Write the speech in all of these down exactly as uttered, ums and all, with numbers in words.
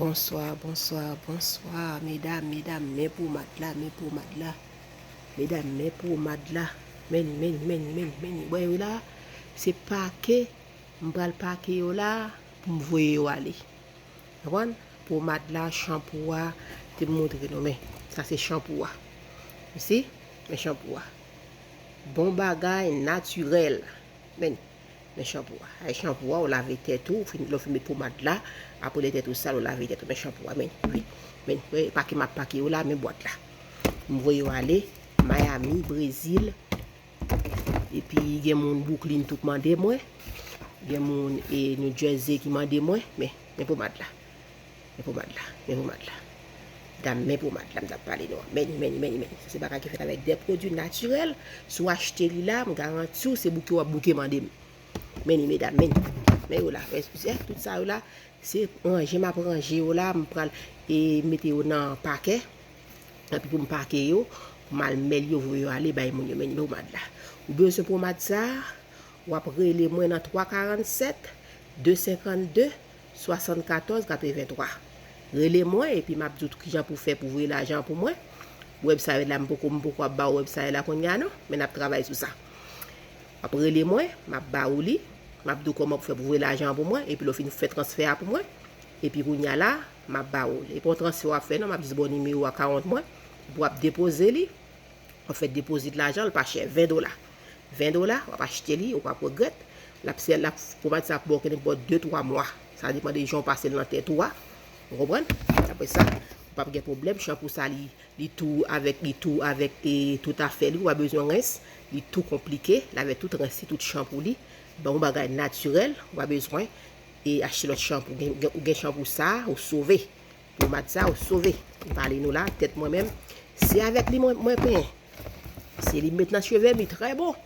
Bonswa, bonswa, bonswa, medam, medam, men pomad la, men pomad la. Medam, men pomad la. Men, men, men, men, men, wè yo la, se pake, m pral pake yo la pou m voye yo ale. Konprann? Pomad la, chanpou a, te m montre nou, men sa se chanpou a. Ou si? Men chanpou a. Bon bagay, natirèl. Men, men chanpou a. Ay chanpou a, ou lave tèt ou, fin, lè w fin met pomad la, apre lè tèt ou sal, ou lave tèt ou. Men chanpou a, men, wi. Men, wè, pake m ap pake yo la, men bwat la. M voye yo ale, Miami, Brezil, epi gen moun Brooklyn tou k mande mwen, gen moun e New Jersey ki mande mwen, men, men pomad la. Men pomad la, men pomad la. Dam, men pomad la, m t ap pale nou an. Men, men, men, men. Sa se bagay ki fèt avèk de pwodui natirèl. Si w achte li la, m garanti w, se bouke w ap bouke mande m. Men, medam, men. Men yo la, men, tout sa yo la, se ranje m ap ranje yo la, m pral e mete yo nan pake. Epi pou m pake yo, pou m al mèl yo, voye yo ale bay moun yo, men, men pomad la. Ou bezwen pomad sa, w ap rele mwen nan twa karannsèt, de senkannde, swasannkatòz, katrevenntwa. Rele mwen, epi m ap di w kijan pou fè pou voye lajan pou mwen. Website la, m poko, m poko ap ba w website la kounye a non, men n ap travay sou sa. W ap rele mwen, m ap ba ou li, m ap di w kòman pou fè pou voye lajan pou mwen, epi lè w fin fè transfè a pou mwen, epi kounye a la, m ap ba ou li. E pa yon transfè w ap fè non, m ap jis ba w nimewo akawont mwen, epi w ap depoze li. W ap fè depozit lajan, l pa chè, ven dola. Ven dola, w ap achte li, ou p ap regrèt. L ap sèl, l ap, pomad sa ap ba w kenenpòt de, twa mwa. Sa depann de jan w pase l nan tèt ou a. Ou konprann? Apre sa, ou p ap gen pwoblèm. Chanpou sa, li, li tou avèk, li tou avèk, e, tout afè li. Ou pa bezwen rens. Li tou konplike. L avèk tout rens li, tout chanpou li. Ban w bagay natirèl. Ou pa bezwen, e, achte lòt chanpou. Gen, gen, ou gen chanpou sa, ou sove. Pomad sa, ou sove. M pale nou la, tèt mwen menm, se avèk li mwen, mwen penyen. Se li m met nan cheve m, li trè bon.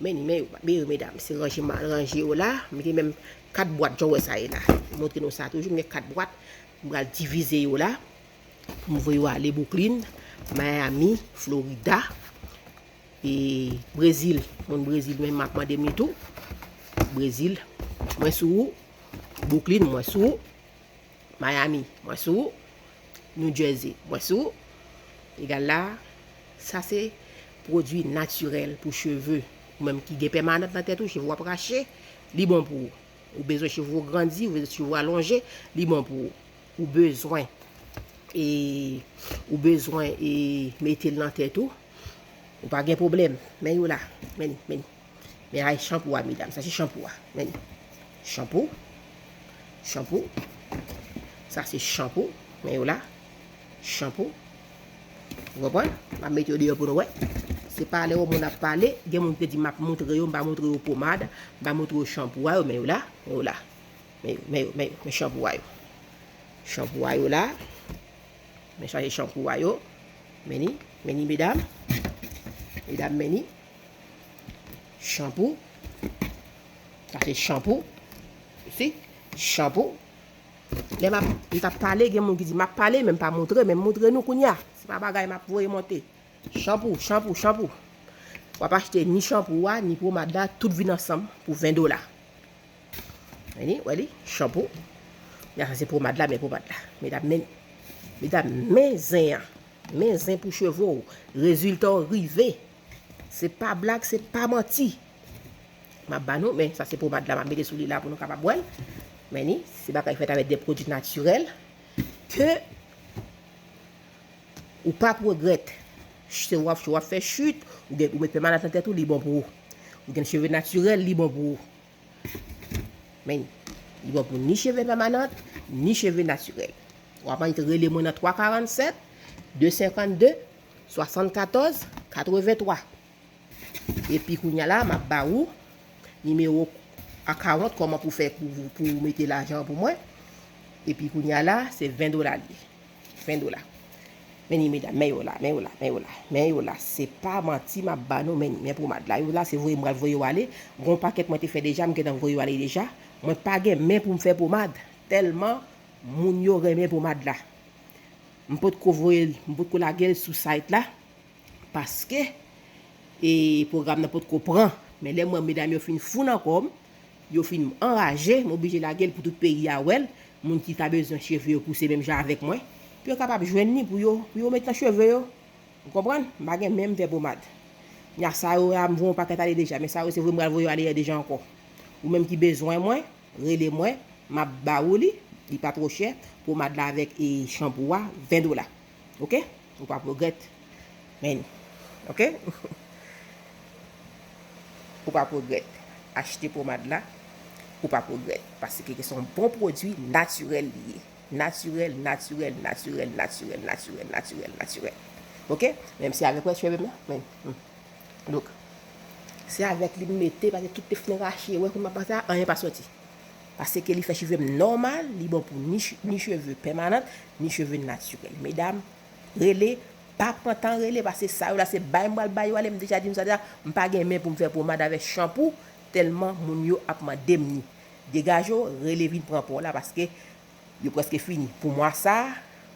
Men, men, men, medam, se ranje m al ranje yo la. M gen menm kat bwat, jan w wè sa ye la. M montre nou sa toujou, m gen kat bwat. M pral divize yo la. Pou m voye yo ale Brooklyn, Miami, Florida, e Brezil. Moun Brezil menm ap mande m li tou. Brezil, mwen sou ou. Brooklyn, mwen sou ou. Miami, mwen sou ou. New Jersey, mwen sou ou. Egal la, sa se pwodui natirèl pou cheve. Ou menm ki gen pèmanant nan tèt ou, cheve w ap rache, li bon pou ou. Ou bezwen cheve w grandi, ou bezwen cheve w alonje, li bon pou ou. Ou bezwen, e, ou bezwen, e, mete l nan tèt ou, ou pa gen pwoblèm. Men yo la, men, men. Men ay chanpou a, medam. Sa se chanpou a. Men. Chanpou. Chanpou. Sa se chanpou. Men yo la. Chanpou. Ou konprann? M ap mete yo deyò pou nou wè. Se pale yon moun ap pale. Gen moun ki te di m ap montre yo, m pa montre yo pomad, m pa montre yo chanpou a yo, men yo la. Men yo la. Men yo, men yo, men yo. Men chanpou a yo. Chanpou a yo la. Men chaje chanpou a yo. Men ni, men ni, medam. Medam, men ni. Chanpou. Sa se chanpou. Ou si? Chanpou. Lè m ap, m t ap pale, gen moun ki di, "M ap pale, men m pa montre, men m montre nou kounye a." Se pa bagay m ap voye monte. Chanpou, chanpou, chanpou. W ap achte ni chanpou a, ni pomad la, tout vin ansanm pou ven dola. Wè li, wè li, chanpou. Men sa se pomad la, men pomad la. Medam, men, medam, men zen an. Men zen pou cheve w. Rezilta w rive. Se pa blag, se pa manti. M ap ba nou, men sa se pomad la, m ap mete sou li la pou nou kapab wè l. Men ni, se bagay fèt avèk de pwodui natirèl ke ou p ap regrèt. Se w ap, w ap fè chit, ou gen, ou met pèmanant nan tèt ou, li bon pou ou. Ou gen cheve natirèl, li bon pou ou. Men, li bon pou ni cheve pèmanant, ni cheve natirèl. W ap annik rele mwen nan twa karannsèt, de senkannde, swasannkatòz, katrevenntwa. Epi kounye a la, m ap ba ou nimewo akawont, kòman pou fè pou, pou mete lajan pou mwen. Epi kounye a la, se ven dola li ye. Ven dola. Men ni medam, men yo la, men yo la, men yo la, men yo la. Se pa manti m ap ba nou, men ni, men pomad la. Yo la, se voye m pral voye yo ale. Gon pakèt mwen te fè deja, m gentan voye yo ale deja. Mwen pa gen men pou m fè pomad, tèlman moun yo renmen pomad la. M potko voye l, m potko lage l sou site la. Paske, e, pwogram nan potko pran. Men lè m wè medam yo fin fou nan kò m, yo fin anraje, m oblije lage l pou tout peyi a wè l. moun ki ta bezwen cheve yo pouse menm jan avèk mwen, pou yo kapab jwenn li, pou yo, pou yo met nan cheve yo. Ou konprann? M pa gen men m fè pomad. Nya sa yo a, m voye yon pakèt ale deja, men sa yo se vre m pral voye yo ale deja ankò. Ou menm ki bezwen mwen, rele mwen, m ap ba ou li, li pa twò chè, pomad la avèk e chanpou a, ven dola. Oke? Ou p ap regrèt. Men, oke? Ou p ap regrèt. Achte pomad la, ou p ap regrèt. Paske se yon bon pwodui natirèl li ye. Natirèl, natirèl, natirèl, natirèl, natirèl, natirèl, natirèl. Oke? Menm si avèk wè cheve m nan, men, hmm. Look. Se avèk li m mete, paske tout te fin rache, wè kounya m ap pase a, anyen pa soti. Paske li fè cheve m nòmal, li bon pou ni, ch- ni cheve pèmanant, ni cheve natirèl. Medam, rele, pa pran tan rele, paske sa yo la se bay m pral bay yo ale, m deja di nou sa deja, m pa gen men pou m fè pomad avèk chanpou, tèlman moun yo ap mande m ni. Degaje w, rele vin pran pa w la, paske yo prèske fini. Pou mwa sa,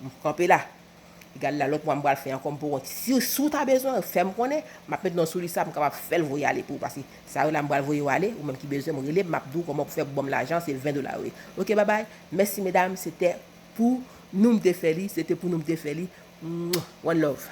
m kanpe la. Egal la, lòt mwa m pral fè ankò, m poko. Si, si w ta bezwen, fè m konnen, m ap met non sou lis la, m kapab fè l voye ale pou ou, paske sa yo la m pral voye yo ale, ou menm ki bezwen m rele m, m ap di w kòman pou fè pou ban m lajan, se ven dola yo ye. Oke, babay, mèsi medam, se te pou nou m te fè li, se te pou nou m te fè li. Mwah, one love.